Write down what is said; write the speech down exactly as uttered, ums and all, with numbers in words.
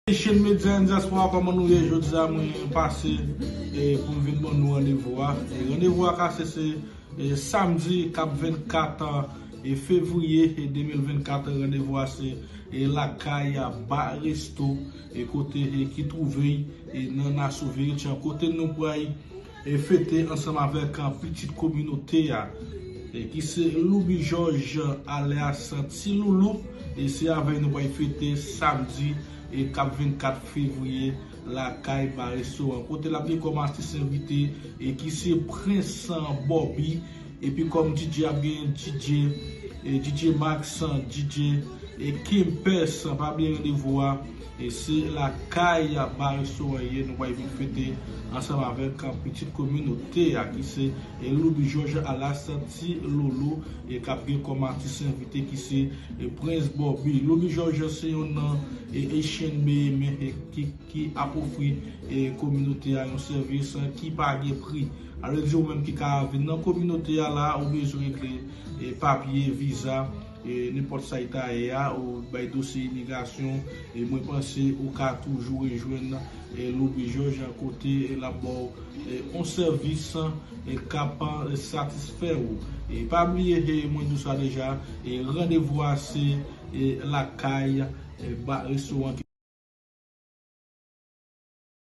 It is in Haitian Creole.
Haitian Media and Diaspora, kòman nou ye? Jodi a mwen pase e, pou m vin ban nou randevou a. E, randevou a kase se e, samdi k ap vennkat e, fevriye e, de mil vennkat. Randevou a se e, lakay a Ba Resto e, kote e, ki twouve e, nan Nassau Village, kote nou pral e fete ansanm avèk an pitit kominote a e ki se Loubi Jòj alyas Ti Loulou. E se avè nou pral fete samdi e k ap vennkat fevriye lakay Ba Restoran, kote l ap gen kòm atis envite e ki se Prens Bobby. Epi kòm DJ ap gen DJ e DJ Max, DJ e Kempes. Pa bliye randevou a e se lakay Ba Restoran ye, nou pral vin fete ansanm avèk pitit kominote a ki se e Loubi Jòj alyas Ti Loulou e k ap gen kòm atis envite ki se e Prens Bobby. Loubi Jòj se yon nan e Haitian B M e ki, ki ap ofri e kominote a yon sèvis ki pa gen pri. Alò di ou menm ki ka vin nan kominote a la, ou bezwen regle e papye, viza, e nenpòt sa y ta ye a, ou bay dosye imigrasyon, e mwen panse ou ka toujou rejwenn e Loubi Jòj kote e l ap ba w e yon sèvis e k ap e satisfè ou. E pa bliye e mwen di w sa deja, e randevou a se e lakay e Ba Restoran.